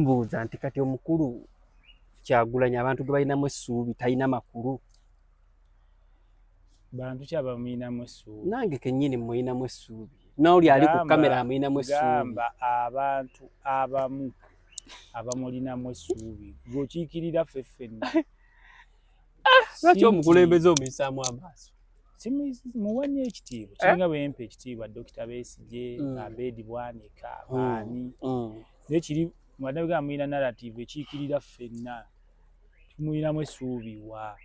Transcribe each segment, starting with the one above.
Mbuuza nti kati omukulu Kyagulanyi abantu gwe balinamu essuubi talina makulu? Bantu ki abamuyinamu essuubi? Nange kennyini muyinamu essuubi, n'oli ali ku kamera amuyinamu essuubi. Gamba abantu abamu abamulinamu essuubi, gweokiikirira ffe ffenna. Lwaki omukulembeze omuyisaamu amaaso? Muwa nnyo ekitiibwa, kiringa bwempa ekitiibwa Dokita Besigye, Abedi Bwanika, baani, naye kiri bannabigamba mulina narrative ekiikirira ffenna, tumulinamu essuubi wa?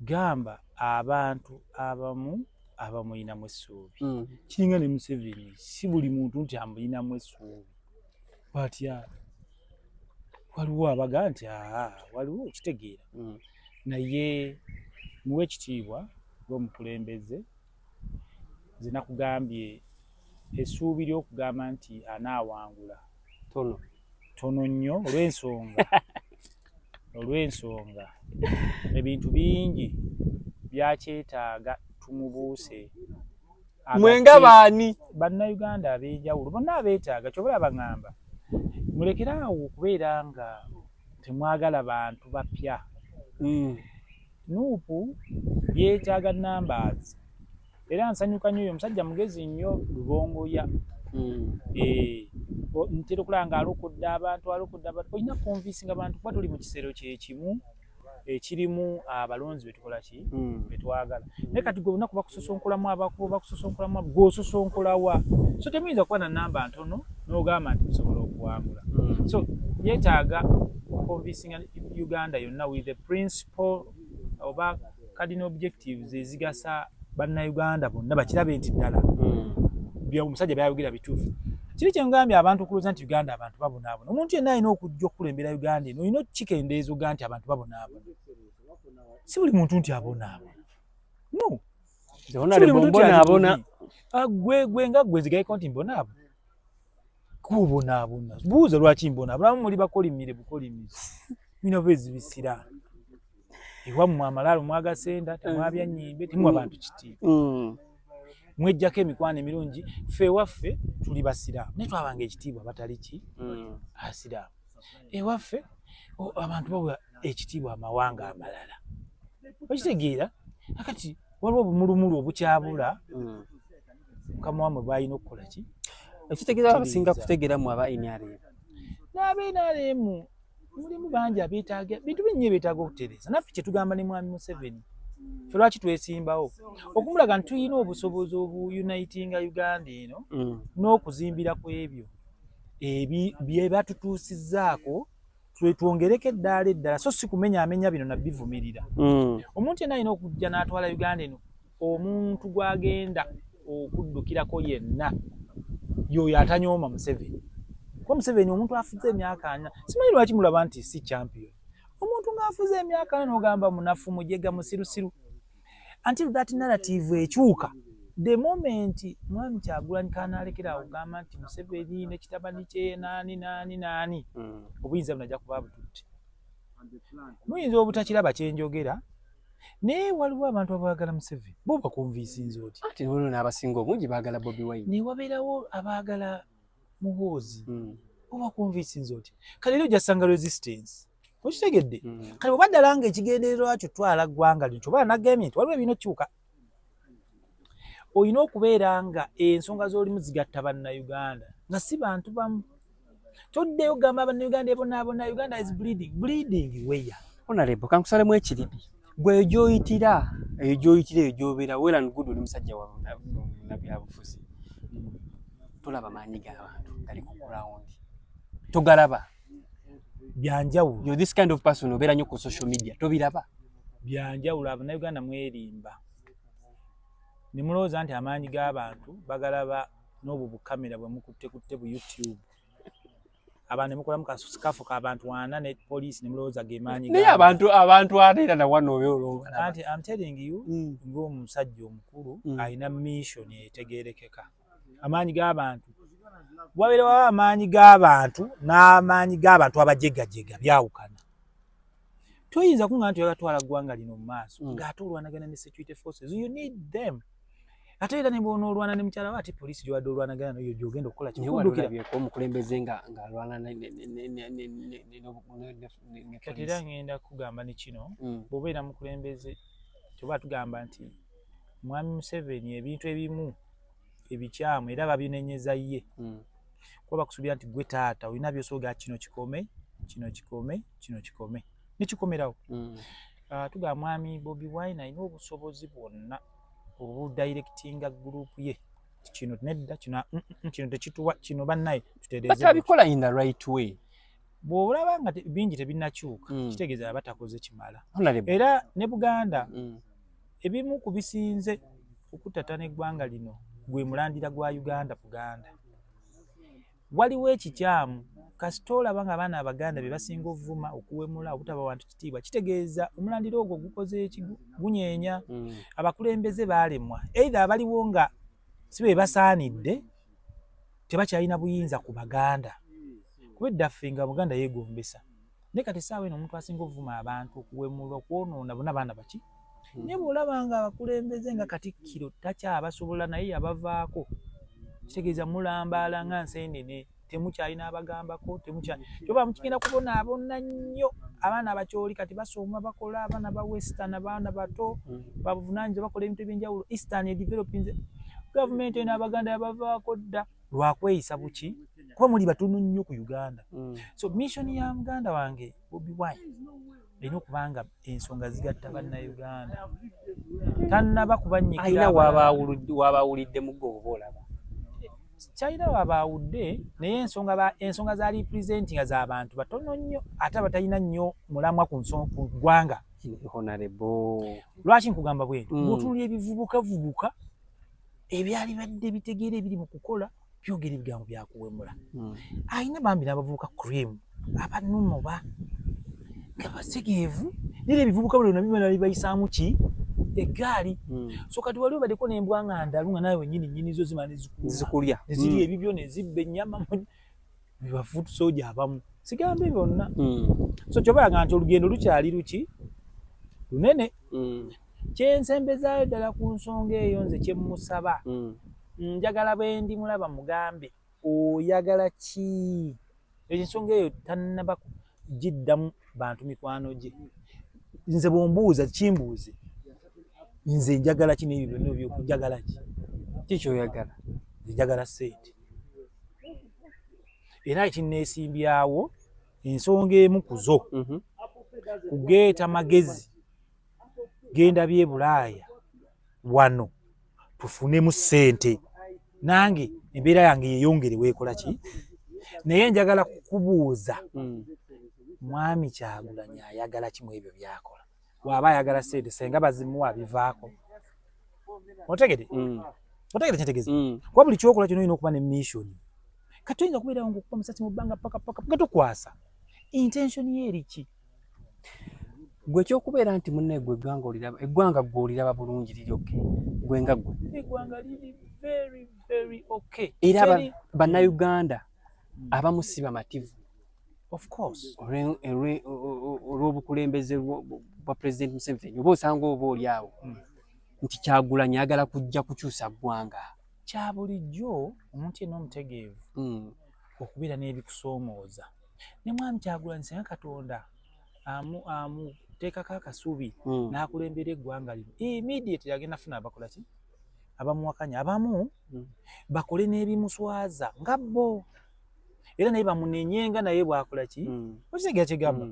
Gamba abantu abamu abamulinamu essuubi. Kiringa ne Museveni, si buli muntu nti amulinamu essuubi, batya waliwo abaga nti aa waliwo okitegeera, naye muwe ekitiibwa ng'omukulembeze. Nze nakugambye essuubi ly'okugamba nti anaawangula tono. Tono nnyo, olw'ensonga ebintu bingi byakyetaaga tumubuuse. Mwenga baani? Bannayuganda ab'enjawulo bonna abeetaaga. Kyobalaba baŋŋamba mulekere awo okubeera nga temwagala bantu bapya. NUP yeetaaga numbers, era nsanyuka nnyo oyo omusajja mugezi nnyo, Lubongoya. Ntera okulaba nga alokodde abantu, alokodde abantu. Olina convincinga abantu kuba tuli mu kiseero kyekimu ekirimu abalonzi betukola ki, betwagala. Naye kati gwe olunaku bakusosonkolamu, abakubo bakusosonkolamu, gwe ososonkolawa? So temuyinza kuba na namba ntono n'ogamba nti musobola okuwangula. So yeetaaga convincinga Uganda yonna with the principle oba cardinal objectives ezigasa Bannayuganda bonna, bakirabe nti ddala omusajja byayogera bituufu. Kiri kyengambye abantu okulowooza nti Uganda abantu babonaabona. Omuntu yenna alina okujja okukulembera Uganda eno, olina okukikendeeza ogaa nti abantu babonaabona. Si buli muntu nti abonaabona, no. Bonaabona. Gwe nga gwe nzigayeko nti mbonaabona, kubonaabona. Buuza lwaki mbonaabona. Muli bakolimire bukolimizi, bino bezibisira ewammwe, amalaalo mwagasenda, temwabya nnyimbe, temuwa bantu kitiibwa, mwejjako emikwano emirungi. Ffe ewaffe tuli basiraamu, naye twabanga ekitiibwa batali ki asiraamu. Ewaffe abantu bawa ekitiibwa amawanga amalala, okitegeera? Akati waliwo obumulumulu obukyabula, mukama wammwe bwalina okukola ki? Ekitegeeza abasinga kutegeeramu aba NRM. N'aba NRM mulimu bangi abeetaaga bintu bingi ebyetaaga okutereeza. Naffe kyetugamba ne Mwami Museveni, ffe lwaki twesimbawo? Okumulaga nti tulina obusobozi obuunitinga Uganda eno n'okuzimbira ku ebyo bye batutuusizzaako, twongereko eddaala eddala, so si kumenyaamenya bino nabivumirira. Omuntu yenna alina okujja n'atwala Uganda eno, omuntu gw'agenda okuddukirako yenna yoyo atanyooma Museveni, kuba Museveni omuntu afuze emyaka 40, simanyi lwaki mulaba nti si champion. Omuntu ng'afuze emyaka 40 n'ogamba munafu, mujega, musirusiru, until that narrative ekyuka. The moment Mwami Kyagulanyi kanaalekera awo kugamba nti Museveni ne kitabani kye naani naani naani, obuyinza buno ajja kuba bututte. Muyinza obutakiraba kyenjogera, naye waliwo abantu abaagala Museveni, bo baconvincinze oti? Ati waliwo n'abasinga obungi baagala Bobi Wine. Ne wabeerawo abaagala Muhoozi, bo baconvincinze oti? Kale era ojasanga resistance, okitegedde? Kale oba ddala nga ekigendererwa kyo twala ggwanga lino, kyoba nagambye nti waliwo ebirina okukyuka, olina okubeera nga ensonga z'olimu zigatta Bannayuganda nga si bantu bamu. Toddeyo kugamba Bannayuganda ebonaabona, Uganda is bleeding. Bleeding where? Honorable, kankusalemu ekiribi. Gwe eyo gy'oyitira, eyo gy'oyitira, eyo gy'obeera, well and good, oli musajja wa byabufuzi, tolaba maanyi g'abantu gali ku ground, togalaba? Byanjawulo. You this kind of person, obeera nnyo ku social media, tobiraba? Byanjawulo. Abannayuganda mwerimba ne mulowooza nti amaanyi g'abantu bagalaba n'obwo bukamera bwe mukuttekutte bu YouTube, abantu ne mukolamu kasikafu k'abantu ana ne poliisi ne mulowooza ge maanyi. Naye abantu ate era nawano obe olwobalaba. Anti I'm telling you, ng'omusajja omukulu alina mission etegeerekeka, amaanyi g'abantu wabeera waba amaanyi g'abantu n'amaanyi g'abantu abajegajega byawukana. Toyinza kuŋŋamba nti oyagala twala ggwanga lino mu maaso ng'ate olwanagana ne security forces. You need them. Ate era ne bw'onoolwana ne mukyala we, ate poliisi gy'obadde olwanagana nayo gy'ogenda okukola Naye wali olabyeko omukulembeze ng'alwana ne Kati era poliisi? Ngenda kugamba ne kino, bw'obeera mukulembeze, kyoba tugamba nti Mwami Museveni ebintu ebimu ebikyamu era babinenyeza ye, kuba bakusuubira nti gwe taata olina byosobola, kino kikome, kino kikome, kino kikome, nekikomerawo. Tugamba Mwami Bobi Wine alina obusobozi bwonna obudirectinga group ye, kino nedda, kino kino tekituwa, kino bannaye tutereeze. But abikola in the right way. Bw'olaba nga bingi tebinnakyuka, kitegeeza aba takoze kimala. Era ne Buganda, ebimu ku bisinze okutatana eggwanga lino gwe mulandira gwa Uganda, Buganda. Waliwo ekikyamu, kasita olaba nga abaana Abaganda be basinga ovuma, okuwemula, obutaba wantu kitiibwa, kitegeeza omulandira ogwo gukoze eki? Gunyeenya. Abakulembeze baalemwa, either abaliwo nga si be basaanidde, tebakyalina buyinza ku Baganda, kuba edda ffe nga Buganda yeegombesa, naye kati essaawa eno omuntu asinga ovuma abantu, okuwemula, okwonoona, bonna baana baki. Naye bw'olaba nga abakulembeze nga Katikkiro takyabasobola, naye yabavaako, kitegeeza mulambaala nga nseenene, temukyalina abagambako, temukyali kyoba mukigenda kubonaabona nnyo. Abaana Abakyoli kati basoma, bakola, abaana ba Western, abaana bato babuvunaanyizibwa, bakola ebintu ebyenjawulo. Eastern edevelopinze, gavumenti eno Abaganda yabavaako dda lwakweyisa buki, kuba muli batono nnyo ku Uganda. So mission ya muganda wange Bobi Wine erina okuba nga ensonga zigatta Bannayuganda, tannaba kubanyikira. Alina wabaawulidde muggo oba olaba? Kyalina wabaawudde, naye ensonga za represent nga z'abantu batono nnyo, ate abatalina nnyo mulamwa ku ggwanga. Honorable. Lwaki nkugamba bwentyo? Bw'otunuulira ebivubukavubuka ebyali badde bitegeera ebiri mu kukola, byogera ebigambo byakuwemula. Alina bambi n'abavubuka cream abanumoba nga basegeevu, naye ebivubuka bino bimala bibayisaamu ki eggaali. So kati wali obaddeko n'embwa nga ndalu, nga naawe wennyini nnyini zo zimala nezikulya, nezirya ebibyo, nezibba ennyama, bibafuutu soja abamu, sigambe byonna. So kyobalaga nti olugendo lukyali luki lunene. Kyensembezaayo ddala ku nsonga eyo, nze kyemmusaba, njagala bwe ndi mulaba mugambe, oyagala ki? Ensonga eyo tannaba giddamu bantu mikwano gye. Nze bwombuuza, kimbuuze nze njagala ki n'ebyo byonna ebyokunjagala ki? Kikyoyagala? Njagala ssente, era ekinneesimbyawo ensonga emu ku zo kugeeta magezi genda by'e Bulaaya wano tufunemu ssente, nange embeera yange yeyongere weekola ki. Naye njagala kukubuuza, Mwami Kyagulanyi ayagala ki mu ebyo byakola? Bw'aba ayagala ssente, senga bazimuwa abivaako. Otegede? Otegede kyentegeeza? Kuba buli kyokola kyona olina okuba ne mission. Kati toyinza kubeerawo ngaokuba musasi mu bbanga paka paka nga tokwasa intention ye eri ki. Gwe ekyokubeera nti munne gwe eggwanga oliraba, eggwanga gwe oliraba bulungi, liri okay, gwe nga gwe? Eggwanga liri very very okay. Era Bannayuganda abamu si bamativu Of course. Olw'obukulembeze bwa President Museveni, oba osanga oba oli awo nti Kyagulanyi ayagala kujja kukyusa ggwanga. Kya bulijjo omuntu yenna omutegeevu okubeera n'ebikusoomooza. Ne Mwami Kyagulanyi, singa Katonda amuteekako akasubi n'akulembera eggwanga lino, immediately agenda funa abakola ki, abamuwakanya, abamu bakole n'ebimuswaza nga bo, era naye bamunenye nga naye bwakola ki. Okitegeera kyegamba?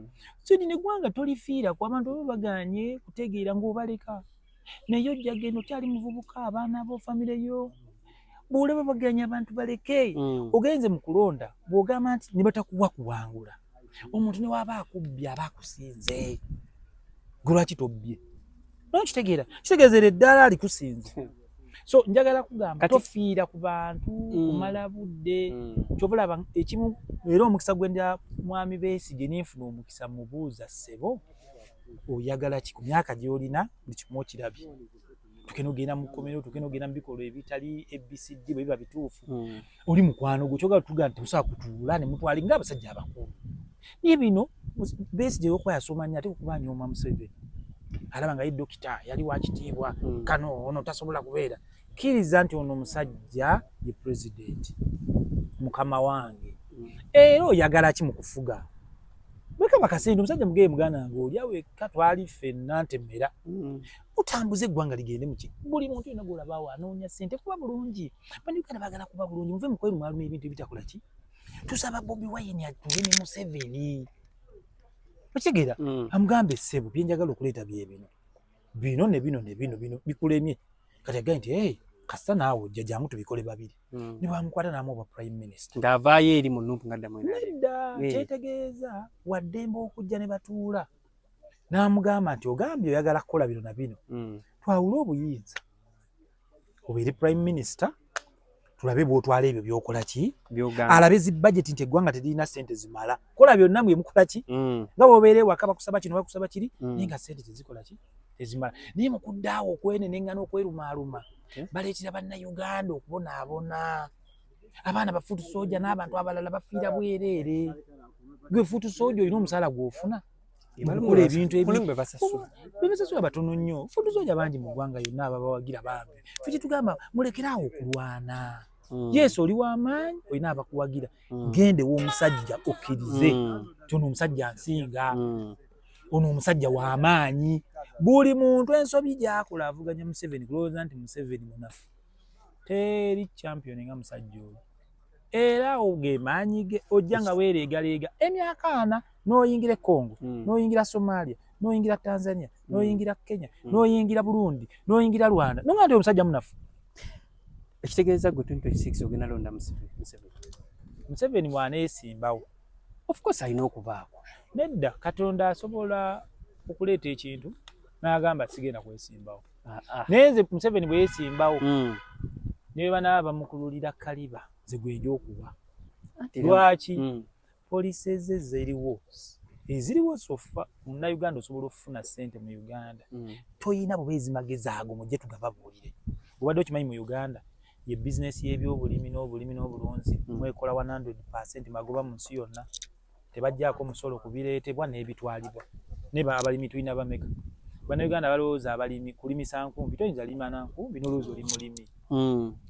So lino eggwanga tolifiira ku abantu oba baganye kutegeera ng'obaleka, naye ojja genda okyali muvubuka, abaana bo, famire yo, bw'olaba baganye abantu baleke. Ogenze mu kulonda, bw'ogamba nti ne batakuwa kuwangula, omuntu ne waaba akubbye aba akusinze. Gwe lwaki tobbye? Nokitegeera, kitegeeza eryo eddaala alikusinze. So njagala kugamba, tofiira ku bantu kumala budde. Kyova olaba ekimu era omukisa gwe ndya Mwami Besigye, nenfuna omukisa mubuuza, "Ssebo, oyagala ki ku myaka gy'olina? Buli kimu okirabye, tugenda ogenda mu kkomero, tugenda ogenda mu bikolwa ebitali ABCD, bwe biba bituufu." Oli mukwano gwe, kyogala tugaa nti temusobola kutuula ne mutwali ng'abasajja abakulu. Naye bino Besigye okuba yasoma nnyo, ate okuba anyooma Museveni, alaba nga ye dokita yali wa kitiibwa, kano ono tasobola kubeera. Kkiriza nti ono omusajja ye pulezidenti mukama wange, era oyagala ki mu kufuga? Bwekaba kasente omusajja mugeye muganda wange oli awekka twali ffenna ntemera mutambuze eggwanga ligende muki. Buli muntu yonna gwolabaawo anoonya ssente kuba bulungi. Bannayuganda baagala kuba bulungi, muve mu kwerumaaluma ebintu ebitakola ki. Tusaba Bobi Wine atuule ne Museveni, okitegeera? Amugambe, ssebo, byenjagala okuleeta bye bino, bino ne bino ne bino, bino bikulemye. Kati agaye nti, hey, kasita naawe ojja, jangu tubikole babiri. Ne bamukwata n'amuwa prime minister. Ng'avaayo eri mu NUP ng'addamu NRM. Nedda. Kyetegeeza waddembe okujja ne batuula n'amugamba nti ogambye oyagala kukola bino na bino, twawule obuyinza, obeere prime minister, tulabe bw'otwala ebyo by'okola ki. By'ogamba. Alabe zi budget nti eggwanga teririna ssente zimala kola byonna mwe mukola ki. Nga bw'obeera ewaka bakusaba kino, bakusaba kiri, naye nga ssente tezikola ki, tezimala. Naye mukuddaawo okweneneŋŋana, okwerumaaluma, baleetera bannayuganda okubonaabona. Abaana ba foot soldier n'abantu abalala bafiira bwereere. Gwe foot soldier olina omusaala gw'ofuna mukukola ebintu ebi Mulimu be basasula. Bebasasula batono nnyo. Foot soldier bangi mu ggwanga yonna ababawagira bambi. Fe kyetugamba, mulekeraawo okulwana. Yes, oli w'amaanyi, olina abakuwagira. Gende w'omusajja okkirize nti ono omusajja nsinga, ono omusajja w'amaanyi. Buli muntu ensobi gy'akola avuganya Museveni kulowooza nti Museveni munafu. Teri champion nga musajja oyo, era ge maanyi ge. Ojja nga weereegaleega emyaka 40 n'oyingira e Congo, n'oyingira Somalia, n'oyingira Tanzania, n'oyingira Kenya, n'oyingira Burundi, n'oyingira Rwanda, nonga nti omusajja munafu. Ekitegeeza gwe 2026 ogenda londa Museveni? Museveni. Museveni bw'aneesimbawo. Of course alina okubaako. Nedda, Katonda asobola okuleeta ekintu n'agamba sigenda kwesimbawo. Naye nze Museveni bwe yeesimbawo, ne bwe banaaba bamukululira kaliba, nze gwenja okuwa. Lwaki? Policy ze ziriwo, eziriwo so far, munnayuganda osobola okufuna ssente mu Uganda. Toyina bubeezi magezi ago, mujje tugababuulire. Obadde okimanyi mu Uganda ye bizinesi y'ebyobulimi n'obulimi n'obulunzi mwekola 100% magoba mu nsi yonna? Tebajjaako musolo ku bireetebwa n'ebitwalibwa. Naye abalimi tulina bameka? Bannayuganda balowooza abalimi kulimisa nkumbi. Toyinza lima na nkumbi n'olowooza oli mulimi.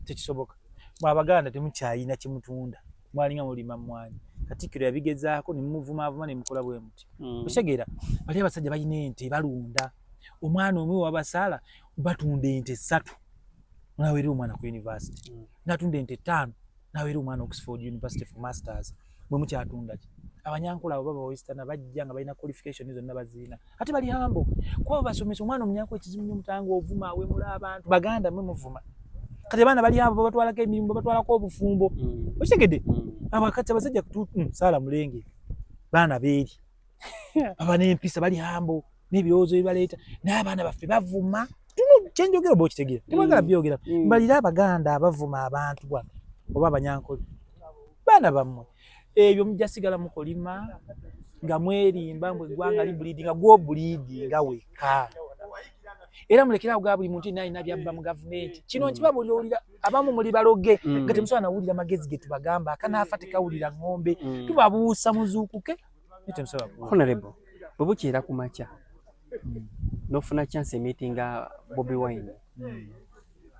Tekisoboka. Mwe Abaganda temukyayina kyemutunda, mwalinga mulima mmwanyi. Katikkiro yabigezaako ne mumuvumaavuma ne mukola bwe muti. Okitegeera? Bali abasajja balina ente, balunda. Omwana omu wabasaala batunda ente ssatu naweera omwana ku university, natunda ente ttaano naweera omwana Oxford University for masters. Bwe mukyatunda ki? Abanyankole abo baba western, bajja nga balina qualification zonna bazirina, ate bali humble kuba basomesa. Omwana omunyankole kizibu nnyo omutanga ovuma, awemula abantu. Baganda mwe muvuma. Kati abaana bali abo babatwalako emirimu, babatwalako obufumbo. Okitegedde? Abakati abasajja saala mulenge baana beeri baba n'empisa, bali humble n'ebirowoozo bibaleeta. Naye abaana baffe bavuma. Tuno kyenjogera oba okitegeera, temwagala byogera. Mbalire Abaganda abavuma abantu bwano oba Abanyankole, baana bammwe. Ebyo mujja sigala mukolima nga mwerimba mbu eggwanga libleedinga. Gwobleedinga weka. Era mulekerawo ga buli muntu yenna alina byabba mu gavumenti. Kino nkibabuulira, owulira abamu muli baloge nga temusobola nawulira magezi ge tubagamba. Akanaafa tekawulira ŋŋombe. Tubabuusa muzuukuke, naye temusobola kuwulira. Honorable, bwe bukeera ku makya n'ofuna chance emeetinga Bobi Wine,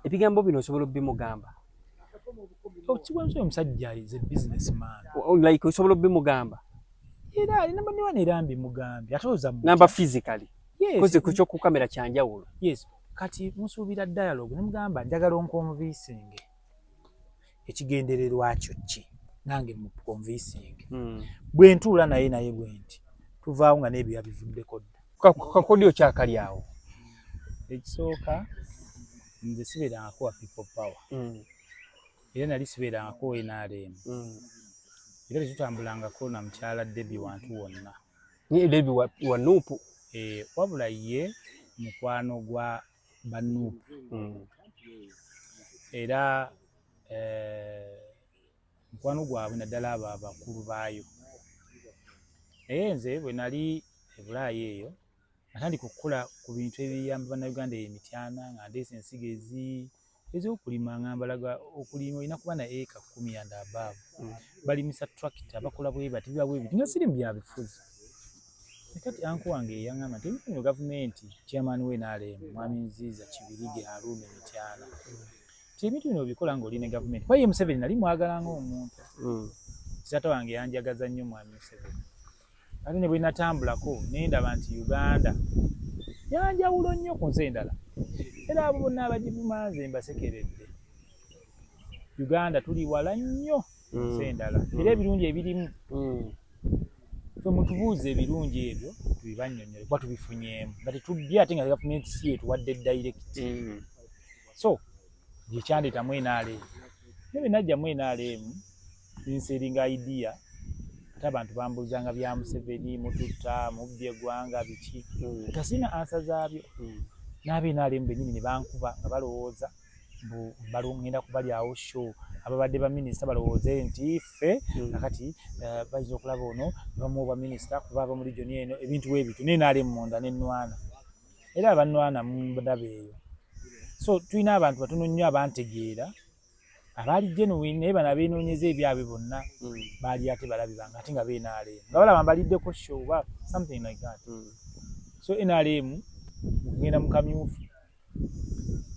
ebigambo bino osobola obimugamba? Okibwensi, omusajja is a businessman. Like osobola obimugamba? Era alina baniwana, era mbimugambye ate oza Namba physically? Yes. Koze ku kyokukamera kyanjawulo. Yes, kati musuubira dialogue nemugamba njagala onconvincinge ekigendererwa kyo ki, nange muconvincinge. Bwe ntuula naye bwe nti tuvaawo nga n'ebyo yabivuddeko dda. Kakodyo kyakali awo. Ekisooka, nze sibeerangako wa People Power, era nali sibeerangako NRM, era tetutambulangako na mukyala Debbie wantu wonna. Debbie wa NUP. Wabula ye mukwano gwa ba NUP, era mukwano gwabwe, naddala abo abakulu baayo. Naye nze bwe nali e Bulaaya eyo, natandika okukola ku bintu ebiyamba Bannayuganda eyo emityana, nga ndeesa ensigo ez'okulima, nga mbalaga okulima olina kuba na eka 10 and above. Balimisa tractor, bakola bwe bati, biba bwe biti, nga siri mu byabufuzi. Kati uncle wange yaŋŋamba nti ebintu bino gavumenti, chairman we NRM, Mwami Nziiza Kibirige Haruna Emityana. Ti ebintu bino obikola ng'oli ne gavumenti, kuba ye Museveni nali mwagala ng'omuntu. Taata wange yanjagaza nnyo mwami Museveni, ate ne bwe natambulako ne ndaba nti Uganda yanjawulo nnyo ku nsi endala, era abo bonna abagivuma nze mbasekeredde. Uganda tuli wala nnyo ku nsi endala, era ebirungi ebirimu ffe mutubuuze ebirungi ebyo tubibannyonnyole, kuba tubifunyeemu nga tetubbye, ate nga gavumenti si yetuwadde direct. So gyekyandeetamu NRM, naye bwe najjamu NRM nensellinga idea, ate abantu bambuuzanga bya Museveni, mututta mubbye eggwanga biki, nga sirina answer zaabyo. N'aba NRM bennyini ne bankuba nga balowooza mbu ngenda kubalyawo show, ababadde baminisita balowooze nti ffe kakati bayinza okulaba ono ne bamuwa obwaminisita kuba ava mu region eno, ebintu bwe bityo. Naye NRM munda nenwana, era abannwana mundaba eyo. So tulina abantu batono nnyo abantegeera abaali genuine, naye bano abeenoonyeza ebyabwe bonna baali ate balabi bange, ate nga ba NRM nga balaba mbaliddeko show oba something like that. So NRM mukugenda mu kamyufu,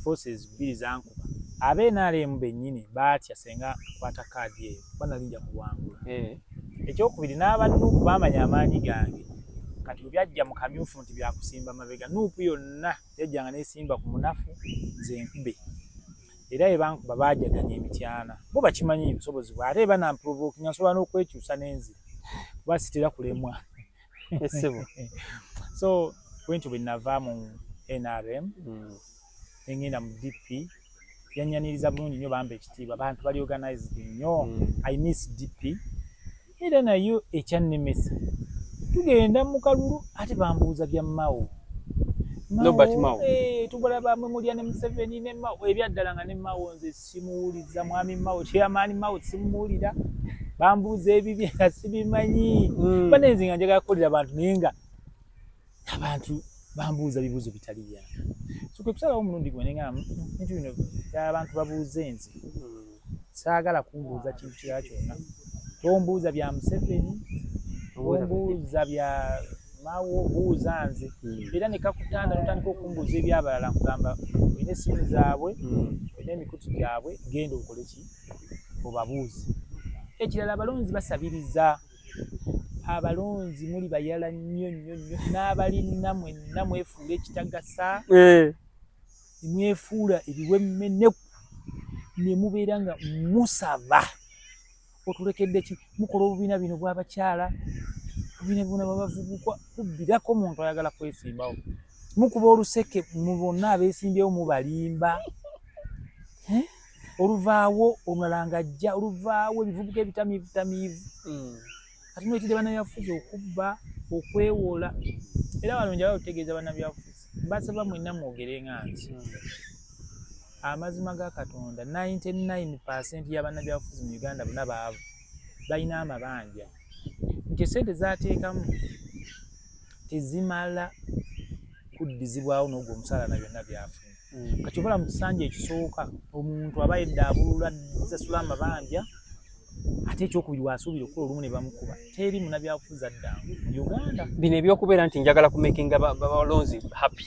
forces bbiri zankuba. Abe NRM bennyini baatya senga nkwata kaadi eyo, kuba nali nja kuwangula. Ekyokubiri, n'aba NUP baamanya amaanyi gange. Kati bwe byajja mu kamyufu nti byakusimba mabega, NUP yonna yajjanga nesimba ku munafu nze nkube, era bwe bankuba baajaganya emityana, bo bakimanyi obusobozi bwe, ate banamprovokinga nsobola n'okwekyusa n'enzira, kuba sitera kulemwa. Essebo. So bwentyo bwe nava mu NRM nengenda mu DP. Yanyaniriza bulungi nnyo, bampa ekitiibwa, abantu bali organized nnyo. I miss DP, era nayo ekyannemesa, tugenda mu kalulu ate bambuuza bya Mao. Norbert Mao. Eh, tubalaba mwe mulya ne Museveni ne Mao, ebyaddala nga ne Mao nze simuwuliza, mwami Mao, chairman Mao simuwulira. Bambuuza ebibye nga sibimanyi. Banenze nga njagala kukolera abantu, naye nga abantu bambuuza bibuuzo bitali byange. So kwe kusalawo omulundi gwe nengamba, bintu bino abantu babuuze nze, saagala kumbuuza kintu kirala kyonna. Tombuuza bya Museveni, tombuuza bya Mao, buuza nze. Era ne kakutanda notandika okumbuuza ebyabalala, nkugamba olina essimu zaabwe, olina emikutu gyabwe, genda okole ki, obabuuze. Ekirala, abalonzi basabiriza. Abalonzi muli bayala nnyo nnyo nnyo, n'abalina mwenna mwefuula ekitagasa. Mwefuula ebiwemmeneku ne mubeera nga musaba otulekedde ki, mukola obubiina bino bw'abakyala, obubiina bino bw'abavubuka, kubbirako muntu ayagala kwesimbawo, mukuba oluseke mu bonna abeesimbyewo, mubalimba. Eh? Oluvaawo omulala ng'ajja, oluvaawo ebivubuka ebitamiivu tamiivu. Kati muleetedde bannabyabufuzi okubba, okwewola. Era wano njagala okutegeeza bannabyabufuzi, mbasaba mwenna mwogere nga nze. Amazima ga Katonda, 99% y'abannabyabufuzi mu Uganda bonna baavu, balina amabanja, nti esente zateekamu tezimala kuddizibwawo n'ogwo omusaala na byonna byafunye. Kati obola mu kisanja ekisooka omuntu aba yeddaabulula sasula amabanja, ate ekyokubiri wasuubira okukola olumu ne bamukuba. Teri munnabyabufuzi addangu mu Uganda. Bino ebyokubeera nti njagala kumakinga balonzi happy.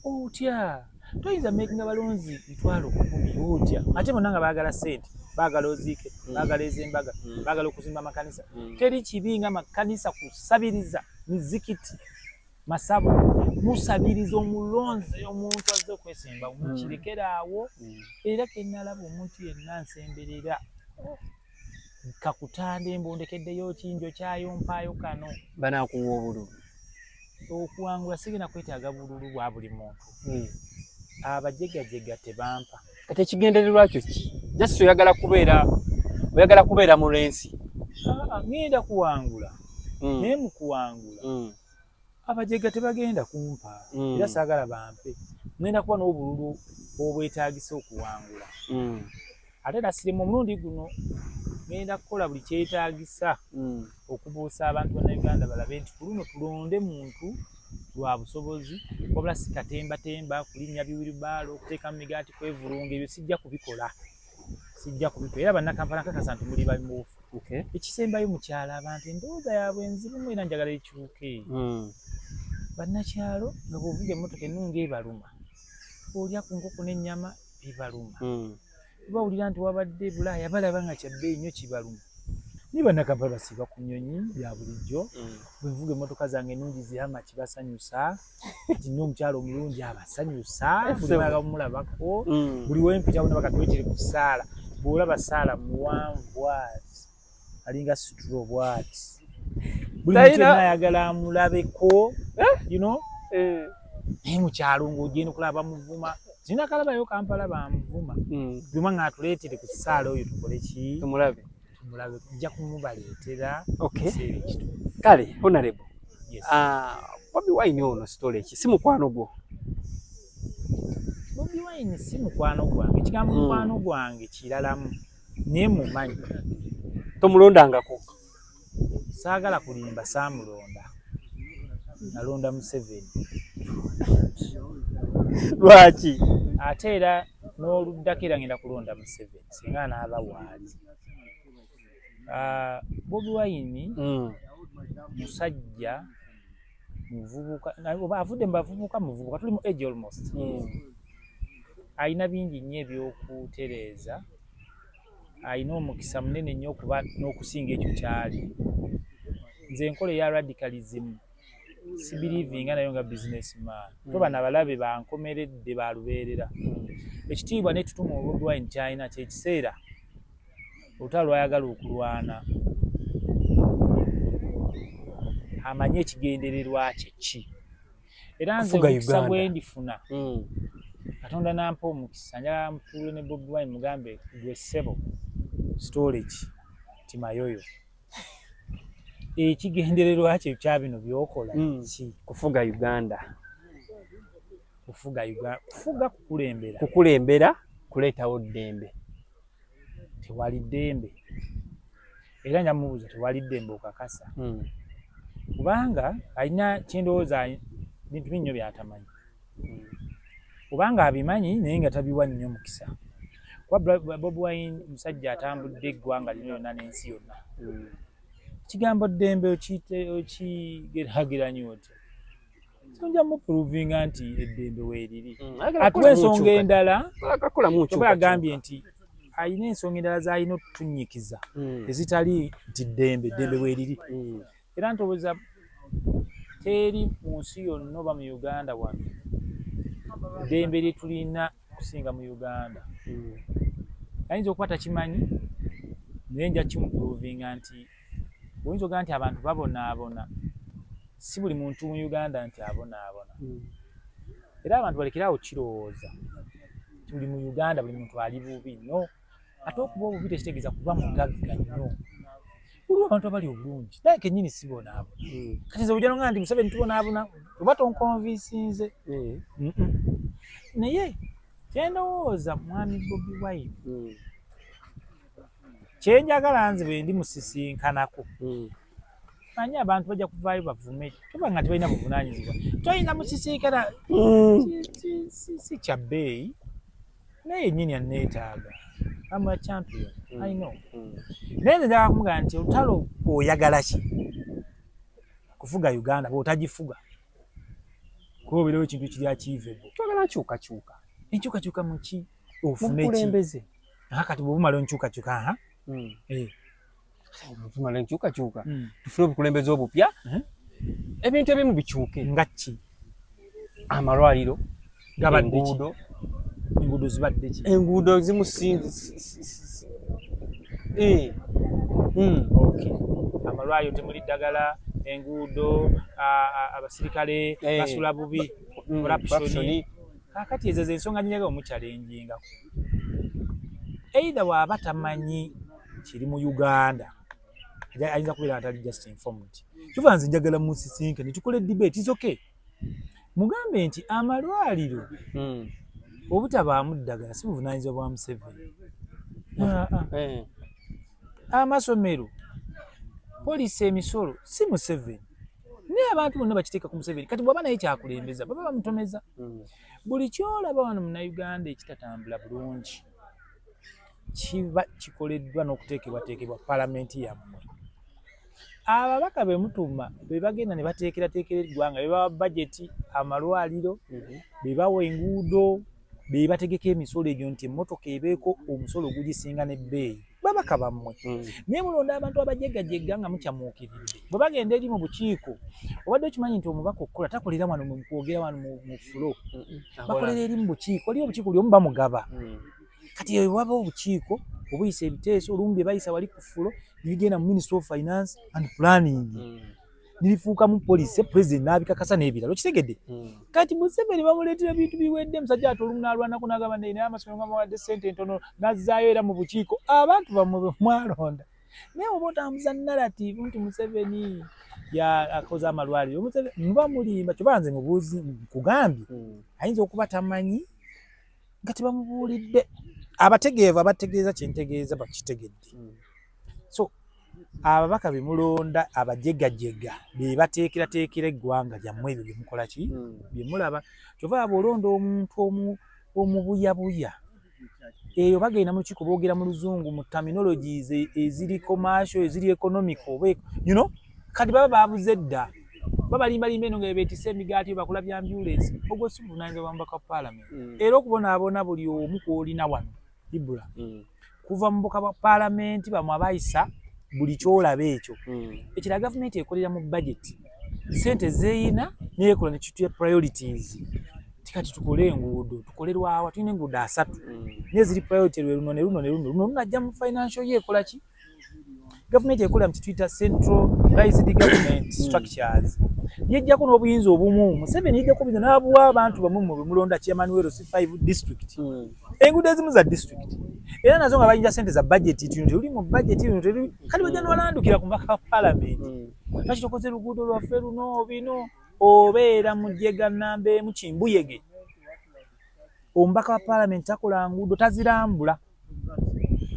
Otya? Toyinza makinga balonzi 100,000 otya, ate bonna nga baagala ssente, baagala oziike, baagala ez'embaga, baagala okuzimba amakanisa. Teri kibi nga makanisa kusabiriza, mizikiti, masabo, musabiriza omulonzi omuntu azze okwesimba, mukirekeraawo. Era kenalaba omuntu yenna nsemberera kakutanda embondekeddeyo kinjo kyayo mpaayo kano. Banaakuwa obululu. Okuwangula sigenda kwetaaga bululu bwa buli muntu. Abajegajega tebampa. Kati ekigendererwa kyo ki? Just oyagala kubeera mu race? Ah, ngenda kuwangula. Naye mu kuwangula abajega tebagenda kumpa. Era saagala bampe. Ngenda kuba n'obululu obwetaagisa okuwangula. Ate era sirimu omulundi guno ngenda kukola buli kyetaagisa okubuusa abantu bannayuganda balabe nti ku luno tulonde muntu lwa busobozi, wabula si katembatemba, kulinnya biwiribaalo, okuteeka mu migaati, kwevulunga. Ebyo sijja kubikola, sijja kubikola. Era bannakampala nkakasa nti muli bamuufu. Ekisembayo, mukyalo abantu endowooza yaabwe enzibumu, era njagala ekyuke. Bannakyalo nga bw'ovuga emmotoka ennungi ebaluma, olya ku nkoko n'ennyama bibaluma. Bawulira nti wabadde Bulaaya, balaba nga kyabbeeyi nnyo, kibaluma. Naye Bannakampala basiiba ku nnyonyi bya bulijjo. Bwe nvuga emmotoka zange ennungi zihama, kibasanyusa. Kati nina omukyala omulungi abasanyusa, buli mwaka mumulabako. Buli wempita wona bakatwetere ku saala. Bw'olaba saala muwanvu bwati, alinga straw bwati, buli muntu yenna ayagala amulabeko. Naye mukyalo ng'ogenda okulaba bamuvuma. Zina kalabayo Kampala bamuvuma. Byuma nga atuleetere ku saala oyo tukole ki? Tumulabe. Tumulabe, nja kumubaleetera ekiseera ekituufu. Kale honorable. Yes. Ah, Bobi Wine ono story ki? Si mukwano gwo? Bobi Wine si mukwano gwange. Ekigambo mukwano gwange kiralamu, naye mumanyi. Tomulondangako? Saagala kulimba, saamulonda, nalonda Museveni. Lwaki? Ate era n'oluddako era ngenda kulonda Museveni singa anaaba waali. Ah, Bobi Wine musajja muvubuka, oba avudde mu bavubuka, muvubuka, tuli mu age almost. Alina bingi nnyo ebyokutereeza, alina omukisa munene nnyo okuba n'okusinga ekyo kyali. Nze enkola eya radicalism sibelievinga nayo nga businessman. Toba nabalabe bankomeredde balubeerera. Ekitiibwa n'ettutumu Bobi Wine kyalina, kyekiseera olutalo lwayagala okulwana, amanyi ekigendererwa kye ki. Era nze Kufuga omukisa Uganda. gwe ndifuna, Katonda nampa omukisa, njagala mutuule ne Bobi Wine, mugambe, "Gwe ssebo, storage timayoyo, ekigendererwa kye kya bino byokola ki?" Kufuga Uganda. Kufuga Uganda, kufuga, kukulembera. Kukulembera, kuleetawo ddembe. Tewali ddembe. Era nja mubuuza, "Tewali ddembe, okakasa?" Kubanga alina kyendowooza, bintu bingi nnyo byatamanyi, kubanga abimanyi naye nga tabiwa nnyo mukisa. Kuba Bobi Wine musajja atambudde eggwanga lino lyonna n'ensi yonna. Ekigambo ddembe okigeraageranya otya? So nja muprovinga nti eddembe weeriri. Ayagala Atuwa kukolamu ensonga endala. Akakolamu Oba nkyukakyuka. agambye nti alina ensonga endala z'alina otutunyikiza ezitali nti ddembe, ddembe weeriri. Era ntowooza teri mu nsi yonna oba mu Uganda wano ddembe lye tulina kusinga mu Uganda. Ayinza okuba takimanyi, naye nja kimuprovinga nti oyinza okugaa nti abantu babonaabona, si buli muntu mu Uganda nti abonaabona. Era abantu balekere awo kirowooza nti buli mu Uganda buli muntu ali bubi. No, ate okuba obubi tekitegeeza kuba mugagga nnyo. Waliwo abantu abali obulungi, naye kennyini si bonaabona. Kati nze bujja nonga nti Museveni tubonaabona, oba tonconvincinze. Naye kyendowooza, mwami Bobi Wine, kyenjagala nze bwe ndi musisinkanako, manyi abantu bajja kuvaayo bavume, toba nga tebalina buvunaanyizibwa, toyinza musisinkana. Si kya bbeeyi, naye yennyini aneetaaga. I'm a champion. I know. Naye nze njagala kumugamba nti olutalo oyagala ki? Kufuga Uganda, bw'otagifuga kuba obeerewo ekintu kiri achievable. Twagala nkyukakyuka. Enkyukakyuka mu ki? Mu Ofune ki? bukulembeze. Aha, kati bw'obumala enkyukakyuka, aha. Tumala enkyukakyuka, tufune obukulembeze obupya, ebintu ebimu bikyuke. Nga ki? Amalwaliro. Gabadde ki? Enguudo. Enguudo zibadde ki? Enguudo zimu si eh. Okay. Amalwaliro temuli ddagala, enguudo, abasirikale basula bubi, corruption. Corruption. Kaakati ezo zensonga njagala omuchallengingako. Either bw'aba tamanyi kiri mu Uganda, ayinza kubeera nga tali just informed. Kyova nze njagala musisinkane tukole debate, is okay. Mugambe nti amalwaliro obutabaamu ddagala si buvunaanyizibwa bwa Museveni. Ah, ah. Amasomero, poliisi, emisolo si Museveni, naye abantu bonna bakiteeka ku Museveni. Kati bw'aba naye kyakulembeza, baba bamutomeza. Buli kyolaba wano Munnayuganda ekitatambula bulungi kiba kikoleddwa n'okuteekebwateekebwa palamenti yammwe. Ababaka be mutuma be bagenda ne bateekerateekera eggwanga, be bawa bajeti amalwaliro, be bawa enguudo. Be bategeka emisolo egyo nti emmotoka ebeeko omusolo ogugisinga n'ebbeeyi, babaka bammwe. Naye mulonda abantu abajegajega nga mukyamuukiridde bwe bagenda eri mu bukiiko. Obadde okimanyi nti omubaka okukola takolera wano mu kwogera wano mu floor, bakolera eri mu bukiiko. Waliyo obukiiko, buli omu bamugaba. Kati eyo waba obukiiko obuyisa ebiteeso, olumu bye bayisa wali ku floor nebigenda mu Ministry of Finance and Planning, nirifuukamu policy, president n'abikakasa n'ebirala. Okitegedde? Kati Museveni bamuleetera bintu biwedde. Musajja ate olumu n'alwanako n'agamba, naye amasomero nga bawadde ssente ntono, n'azzaayo era mu bukiiko abantu bammwe bwe mwalonda. Naye oba otambuza narrative nti Museveni akoze amalwaliro, muba mulimba. Kyoba nze mubuuzi nkugambye, ayinza okuba tamanyi nga tebamubuulidde. Abategeevu abategeeza kyentegeeza bakitegedde. So ababaka bemulonda abajegajega be bateekerateekera eggwanga lyammwe ebyo byemukola ki. Byemulaba kyova aba olonda omuntu omubuyabuya eyo bagenda mu lukiiko boogera mu luzungu, mu terminologies eziri commercial, eziri economic oba. Kati baba babuze dda, babalimbalimba eno nga beetisse emigaati, bakola bya ambulance. Ogwo si buvunaanyizibwa bwa mubaka wa paalamenti. Era okubonaabona buli omu kwolina wano ibula. Kuva mu bubaka bwa paalamenti bamwe abayisa buli kyolaba ekyo. Ekira gavumenti ekolera mu budget, sente zeeyina neyekola nekituya priorities. Tikati tukole enguudo, tukole lwawa? Tulina enguudo 30 naye ziri priority lwe luno ne luno ne luno. Luno lunajja mu financial ye ekola ki? Gavumenti ekola mu kituyita centralized government structures. Yejjako n'obuyinza obumu. Museveni yejjako obuyinza n'abuwa abantu bamwe mwe bemulonda, chairman wa LC5 district. Enguudo ezimu za district era nazo nga bayinja sente za budget, tino teruli mu budget, luno teruli. Kati bajja nibalandukira ku mbaka wa parliament, lwaki tokoze luguudo lwaffe luno? Bino obeera mujega namba emu kimbuyege. Omubaka wa parliament takola nguudo, tazirambula.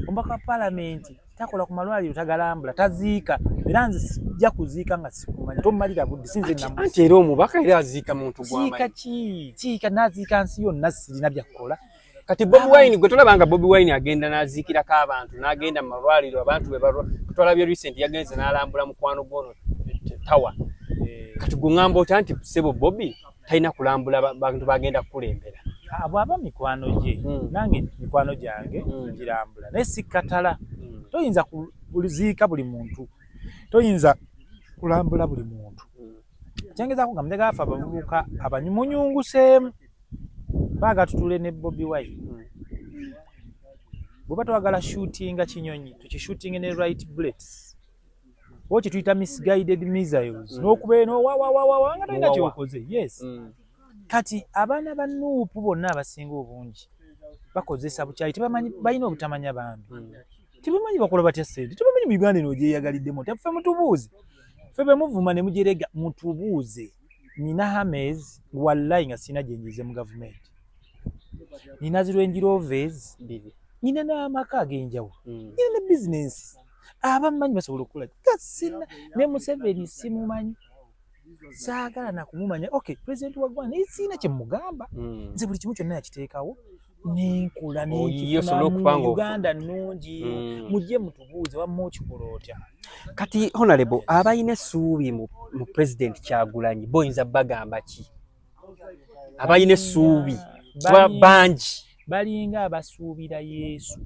Omubaka wa parliament takola ku malwaliro, tagalambula, taziika. Era nze sijja kuziika nga sikumanya, tomumalira budde, sinze. Anti era omubaka era aziika muntu. Ziika ki? Ziika naziika nsi yonna, sirina byakukola. Kati Bobi Wine gwe tolaba nga Bobi Wine agenda n'aziikirako abantu, n'agenda mu malwaliro abantu be twalabye recent yagenze n'alambula mukwano gwono tawa eh. Kati gwe ŋŋamba otya nti ssebo Bobi talina kulambula bantu bagenda kukulembera? Abo aba mikwano gye. Nange mikwano gyange ngirambula, naye si katala. Toyinza kuziika buli muntu, toyinza kulambula buli muntu. Kyengezaako nga njagala ffe abavubuka abanyumunyunguseemu baaga tutule ne Bobi Wine. Bweba twagala shootinga kinyonyi, tukishootinge ne right bullets oba kyetuyita misguided missiles n'okuba eno wawawawawa nga tolina kyokoze. Yes. Kati abaana ba NUP bonna abasinga obungi bakozesa bukyayi, tebamanyi, balina obutamanya bambi. Tebamanyi bakola batya sente, tebamanyi mu Uganda eno ogyeyagaliddemu otya. Ffe mutubuuze, ffe bemuvuma ne mujerega, mutubuuze. Nina Humvees, wallahi nga sirina gye njize mu gavumenti. Nina zi Range Rovers, nina n'amaka ag'enjawulo, nina ne bizinensi. Abamanyi basobola okukola nga sina ne Museveni simumanyi, saagala nakumumanya. Okay, president wa ggwanga, naye siina kye mugamba. Nze buli kimu kyonna yakiteekawo nenkola nenkifunamu. Uganda nnungi. Mujje mutubuuze, wamma okikola otya? Kati honorable, abalina essuubi mu President Kyagulanyi boyinza bagamba ki? Abalina essuubi bangi. Balinga abasuubira Yesu.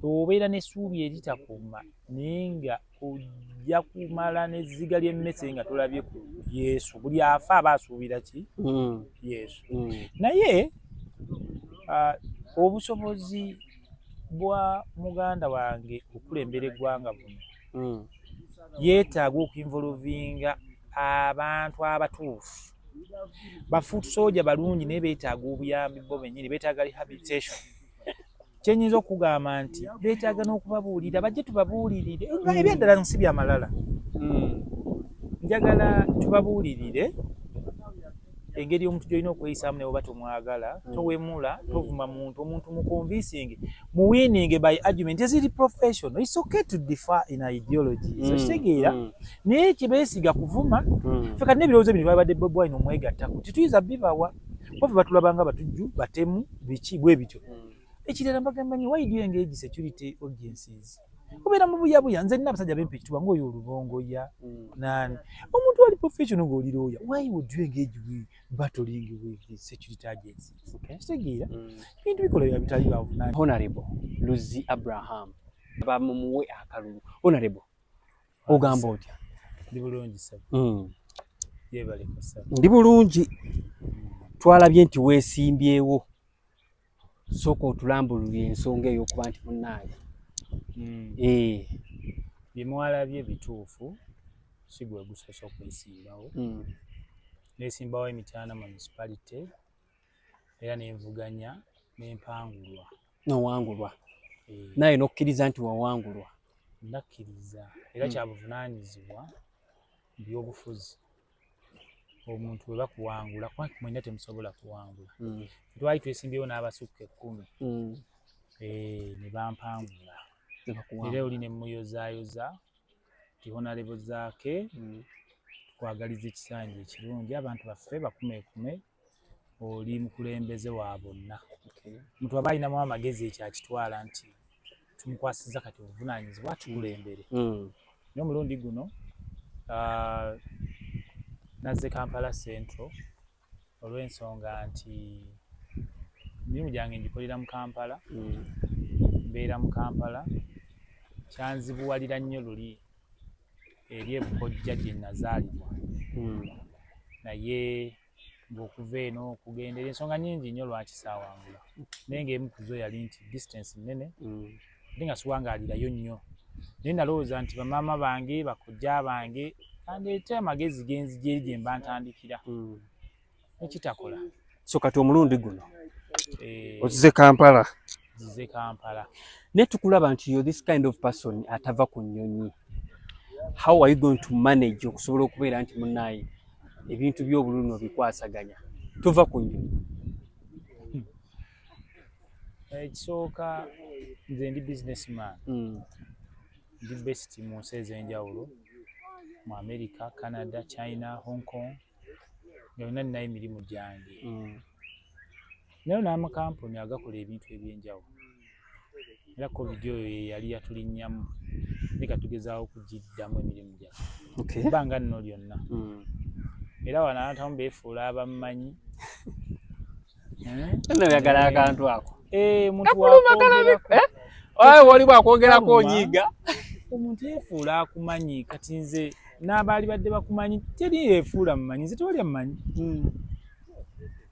Obeera n'essuubi eritakoma, naye nga ojja kumala n'ezziga ly'emmese nga tolabye ku Yesu. Buli afa aba asuubira ki? Yesu. Naye obusobozi bwa muganda wange okulembera eggwanga buno, yeetaaga okuinvolvinga abantu abatuufu, ba foot soldier balungi, naye beetaaga obuyambi bo bennyini, beetaaga rehabilitation. Kyenyinza okugamba nti beetaaga n'okubabuulira, bajje tubabuulirire nga ebyaddala nsi byamalala. Njagala tubabuulirire engeri omuntu gy'olina okweyisaamu ne bwoba tomwagala. Towemula, tovuma muntu. Omuntu mu convincing, mu winning by argument eziri professional. It's okay to differ in ideologies, okitegeera? Naye kyebeesiga kuvuma. Ffe kati n'ebirowoozo bino twabadde Bobi Wine omwegattako tetuyinza bibawa kuba ffe batulaba nga batujju, batemu, biki bwe bityo. Ekirala mbagamba nyi, why do you engage security agencies? Obeera mu buyabuya. Nze nina abasajja bempa ekitiibwa ng'oyo olubongoya. Nani omuntu ali professional ng'oli lawyer, why would you engage with battling with the security agencies? Kitegeera bintu bikola bya bitali bavunaanyizibwa. Honorable Luzzi Abraham, bamumuwe akalulu. Honorable, ogamba otya? Ndi bulungi ssebo. Yeebaleko ssebo. Ndi bulungi. Twalabye nti weesimbyewo. Sooka otulambululire ensonga ey'okuba nti munnange. Bye mwalabye bituufu, si gwe gusoose okwesimbawo. Neesimbawo Emityana Municipality era nenvuganya nempangulwa. Nowangulwa. Eh. Naye n'okkiriza nti wawangulwa. Nakkiriza era kyabuvunaanyizibwa mu byobufuzi. Omuntu bwe bakuwangula, kuba mwenna temusobola kuwangula. Twali twesimbyewo n'abasukka 10. Ne bampangula. Ne bakuwangula. Era oli ne mmuyozaayoza nti Honorable Zaake, tukwagaliza ekisanja ekirungi, abantu baffe bakumeekume, oli mukulembeze wa bonna. Omuntu aba alinamu amagezi ekyo akitwala nti tumukwasizza kati obuvunaanyizibwa atukulembere. Naye omulundi guno nazze Kampala Central olw'ensonga nti emirimu gyange ngikolera mu Kampala, mbeera mu Kampala, kyanzibuwalira nnyo luli eri ebukojja gye nazaalibwa. Naye ng'okuva eno okugenda eri ensonga nnyingi nnyo lwaki saawangula. Naye ng'emu ku zo yali nti distance nnene, ate nga siwangaalirayo nnyo. Naye nalowooza nti bamaama bange, bakojja bange bandeete amagezi genzija eri gye mba ntandikira. Nekitakola. So kati omulundi guno ozze Kampala. Nzize Kampala. Naye tukulaba nti you're this kind of person atava ku nnyonyi. How are you going to manage okusobola okubeera nti munnaaye ebintu by'obululu n'obikwasaganya? Tova ku nnyonyi. Ekisooka nze ndi businessman. Ndi based mu nsi ez'enjawulo mu America, Canada, China, Hong Kong, nga yonna ninayo emirimu gyange. Naye n'amakampuni agakola ebintu ebyenjawulo. Era COVID oyo ye yali yatulinnyamu, naye katugezaawo okugiddamu emirimu gyaffe. Ebbanga nno lyonna. Era wano abantu abamu beefuula abammanyi. Nno oyagala akantu ako. Omuntu Kakuluma kalabika, eh? Oye, wali bwakwogerako onyiiga. Omuntu yeefuula akumanyi, kati nze n'abaali badde bakumanyi teri yeefuula mumanyi, nze tewali ammanyi.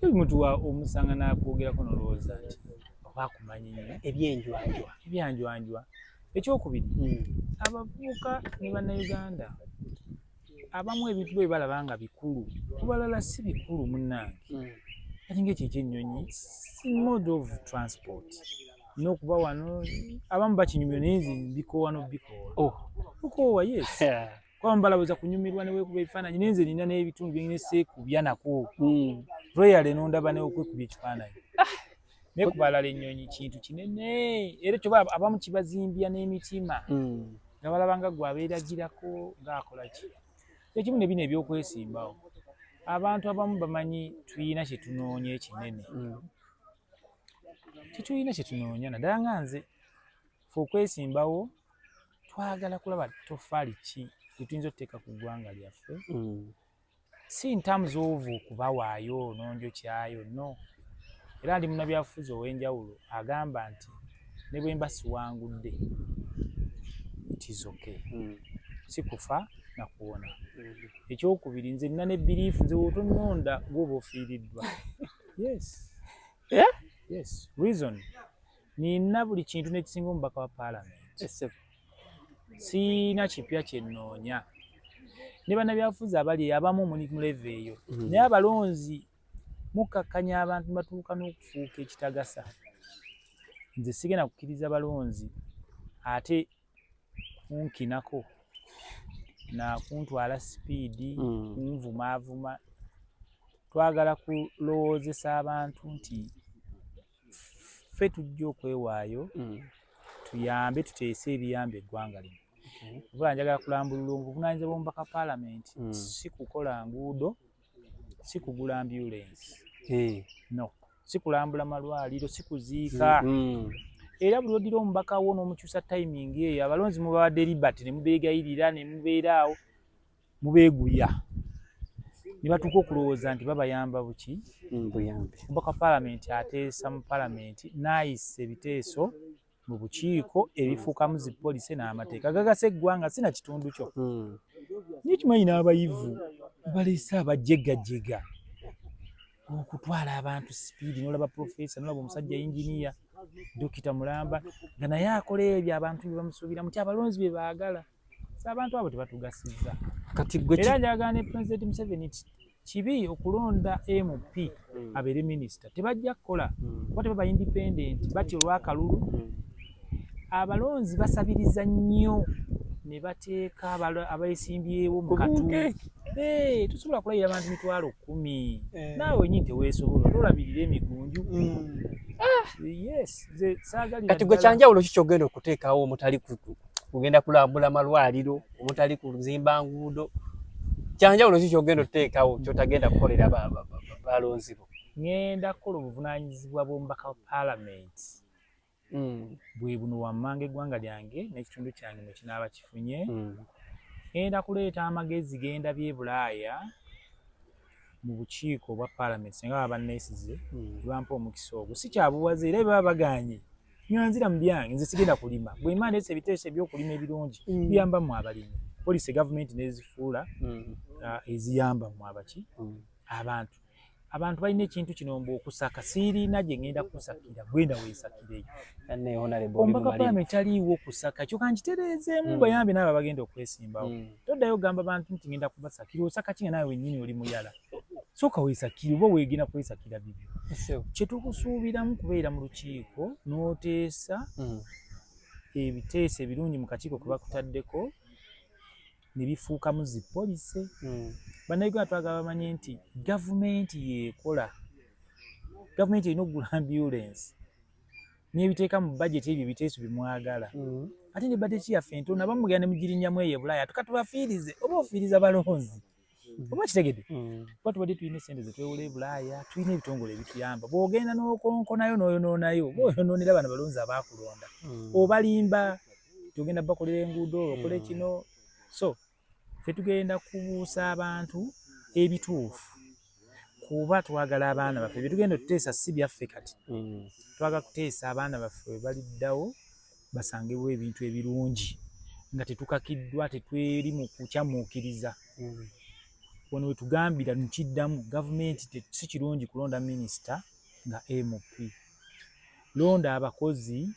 Teri muntu wa omusanga n'akwogerako n'olowooza nti oba akumanyi nnyo. Ebyenjwanjwa. Ebyanjwanjwa. Ekyokubiri, abavubuka ne bannayuganda abamu ebintu bwe balaba nga bikulu, ku balala si bikulu munnange. Kati ng'ekyo ekyennyonyi si mode of transport. Nina okuba wano, abamu bakinyumirwa naye nze mbikoowa n'obikoowa. Bukoowa, yes. Kuba abamu balowooza kunyumirwa ne weekuba ebifaananyi, naye nze nina n'ebitundu bye nina seekubya nako. Royal n'ondaba n'okwekubya ekifaananyi. Naye ku balala ennyonyi kintu kinene, era kyoba abamu kibazimbya n'emitima. Nga balaba nga ggwe abeeragirako ng'akola ki. Ekimu ne bino ebyokwesimbawo. Abantu abamu bamanyi tuyina kye tunoonya ekinene. Tetulina kye tunoonya naddala nga nze. Ffe okwesimbawo twagala kulaba ttofaali ki lye tuyinza okuteeka ku ggwanga lyaffe. Si in terms of okubawaayo n'onjokyayo, no. Era ndi munnabyabufuzi ow'enjawulo agamba nti ne bwe mba siwangudde it is okay. Si kufa na kuwona. Ekyokubiri nze nina ne belief nze bw'otonnonda gw'oba ofiiriddwa. Yes. Yes. Reason. Nina buli kintu n'ekisinga omubaka wa paalamenti. Siina kipya kye nnoonya. Ne bannabyabufuzi abali abamu muli mu level eyo. Naye abalonzi mukkakkanya abantu ne batuuka n'okufuuka ekitagasa. Nze sigenda kukkiriza balonzi ate kunkinako na kuntwala sipiidi, kunvumaavuma. Twagala kulowoozesa abantu nti ffe tujja okwewaayo tuyambe tuteese ebiyamba eggwanga lino. Wabula njagala kulambulula obuvunaanyizibwa bw'omubaka paalamenti si kukola nguudo, si kugula ambulensi. No, si kulambula malwaliro, si kuziika. Era buli oddira omubaka wo n'omukyusa timing eyo, abalonzi mubawadde liberty ne mubeegayirira ne mubeera awo mubeeguya ne batuuka okulowooza nti babayamba buki. Buyambi. Omubaka wa paalamenti ateesa mu paalamenti n'ayisa ebiteeso mu bukiiko ebifuukamu zi policy n'amateeka gagasa eggwanga, si na kitundu kyo. Naye kimanyi n'abayivu baleese abajegajega okutwala abantu speed, n'olaba professor, n'olaba omusajja engineer, dokita mulamba nga naye akola ebyo abantu bye bamusuubiramu ti abalonzi bye baagala. So abantu abo tebatugasizza. Kati gwe Era njagala ne President Museveni nti kibi okulonda MP abeere minisita, tebajja kukola kuba tebaba independent, batya olw'akalulu. Abalonzi basabiriza nnyo ne bateeka abeesimbyewo mu katu. Tosobola kulayira abantu 100,000. Naawe wenyini teweesobola, tolabirira emigunju. Yes, nze saagalira Kati gwe ddala. Kyanjawulo ki kyogenda okuteekawo omutali kugenda kulambula malwaliro, omutali kuzimba nguudo? Kyanjawulo ki kyogenda okuteekawo kyotagenda kukolera balonzi bo? Ŋŋenda kukola obuvunaanyizibwa bw'omubaka wa paalamenti bwe buno wammanga eggwanga lyange n'ekitundu kyange mwe kinaaba kifunye. Ŋŋenda kuleeta amagezi gendabye e Bulaaya mu bukiiko obwa paalamenti singa baba banneesize ne bampa omukisa ogwo. Si kyabuwaze, era bwe baba bagaanye nga nzira mu byange, nze sigenda kulima. Bwe mba ndeese ebiteeso ebyokulima ebirungi biyamba mmwe abalimi, policy gavumenti n'ezifuula eziyamba mmwe abaki abantu. Abantu balina ekintu kino mbu okusaka, siirina gye ŋŋenda kusakira, gwenda weesakireyo. Anne honorable, oli Omubaka wa mumalirivu. paalamenti taliiwo okusaka, kyokka nkitereezeemu bayambe n'abo abagenda okwesimbawo. Toddayo ogamba bantu nti ngenda kubasakira, osaka ki nga naawe wennyini oli muyala? Sooka weesakire oba weegenda kwesakira bibyo. Kye tukusuubiramu kubeera mu lukiiko n'oteesa ebiteeso ebirungi mu kakiiko ke bakutaddeko ne bifuukamu zi policy. Bannayuganda twagala bamanye nti gavumenti yeekola, gavumenti erina okugula ambulance n'ebiteeka mu budget ebyo ebiteeso bye mwagala. Ate ne budget yaffe entono, abamu mugenda ne mugirinnyamu eyo e Bulaaya, tuka tubafiirize oba ofiiriza balonzi oba kitegedde? Kuba tubadde tulina essente ze twewola e Bulaaya, tulina ebitongole ebituyamba. Bw'ogenda n'okonkonayo n'oyonoonayo, oba oyonoonera bano balonzi abaakulonda, obalimba nti ogenda bakolera enguudo, okole kino. So ffe tugenda kubuusa abantu ebituufu kuba twagala abaana baffe bye tugenda otuteesa si byaffe kati. Twagala kuteesa abaana baffe bwe baliddawo basangewo ebintu ebirungi nga tetukakiddwa, tetweri mu kukyamuukiriza. Wano we tugambira nkiddamu, gavumenti si kirungi kulonda minisita nga MP. Londa abakozi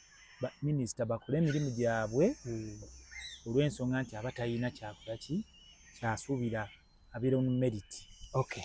ba minisita bakole emirimu gyabwe olw'ensonga nti aba talina kyakola ki kyasuubira, abeera on merit. Okay.